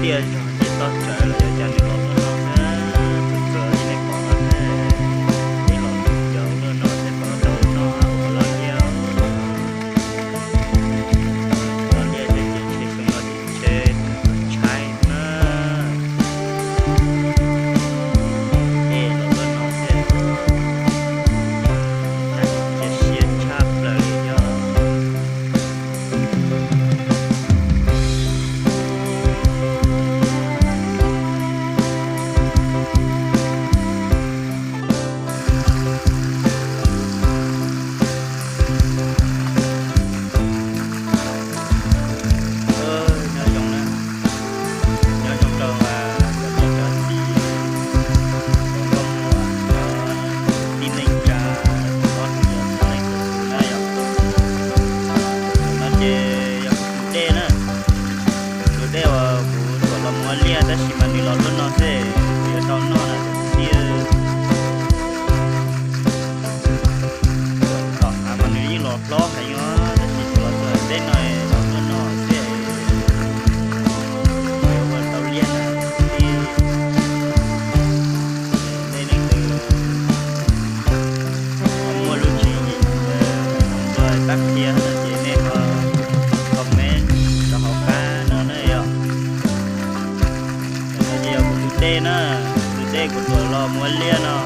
tiaj zog ces toj tsawv los yog cas nws los luaj no xwb. Tus txawv li nej pom no xwb, ib los yog luaj no xwb, pom tau noj ua los liaj. Los liaj ces ces tsheb xyoo los ces tsheb tshaib na. Ej, los luaj no xwb, cia siab tshaj plaws li yog. Nyob zoo na, nyob zoo rau cov niam cov txiv, cov nkauj muam, cov tib neeg tsa, cov txhua leej txhua tus na yom. No ces yog kuv tus dej na, tus dej uas kuv tuam los mus ua liaj tab sis mas nws los luaj no xwb, kuv yuav tau noj na cov kwv tij. Tom qab mas nws yeej los hlob heev os, tab sis thaum los txog tej no los luaj no xwb, yuav ua tau liaj na kwv tij. Nej leej twg ho muaj lub tswv yim nrog pab qhia no ces nej ho comment rau hauv qab no na yom. Ntawm no ces yog kuv tus dej na, tus dej kuv tuam los mus ua liaj no.